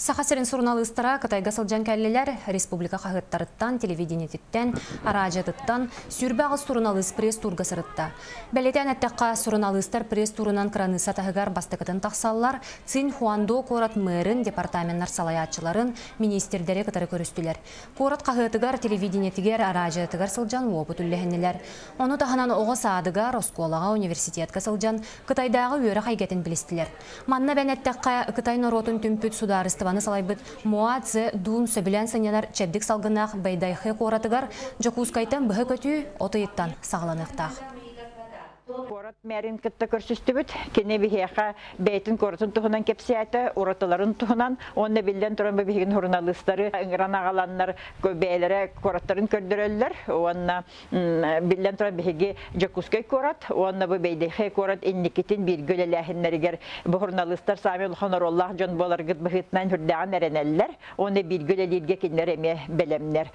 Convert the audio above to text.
Саха сирин суруналыыстара Кытайга сылдьан кэллилэр. Республика хаһыаттарыттан, телевидениетиттэн, араадьыйатыттан 28 суруналыыс пресс-туурга сырытта. Бэлиэтээн эттэххэ, суруналыыстар пресс-туурунан кыраныысса таһыгар бастакытын тахсаллар, Цинь Хуандо куорат мэрин, департаменнар салайааччыларын, миниистирдэри кытары көрүстүлэр. Куорат хаһыатыгар, телевидениетигэр, араадьыйатыгар сылдьан уопут үллэһиннилэр. Ону таһынан оҕо саадыгар, оскуолаҕа, университетка сылдьан Кытайдааҕы үөрэх эйгэтин билистилэр. Манна эбэн эттэххэ, Кытай норуотун түмпүт судаарыстыбаны салайбыт Моа Цзэ Дун сөбүлээн сынньанар чэбдик салгыннаах Бэйдайхэ куоратыгар Дьокуускайтан быһа көтүү от ыйыттан саҕаланыахтаах. Куорат мэрин кытта көрсүстүбүт. Кини биһиэхэ бэйэтин куоратын туһунан кэпсээтэ, уратыларын туһунан. Уонна биллэн туран бу биһигин суруналыыстары ыҥыран аҕаланнар бэйэлэрэ куораттарын көрдөрөллөр. Уонна биллэн туран биһиги Дьокуускай куорат уонна бу Бэйдэхэ куорат инникитин бииргэ үлэлээһиннэригэр бу суруналыыстар саамай улахан оруоллаах дьон буоларгыт быһыытынан сүрдээҕин эрэнэллэр уонна бииргэ үлэлииргэ кинилэр эмиэ бэлэмнэр.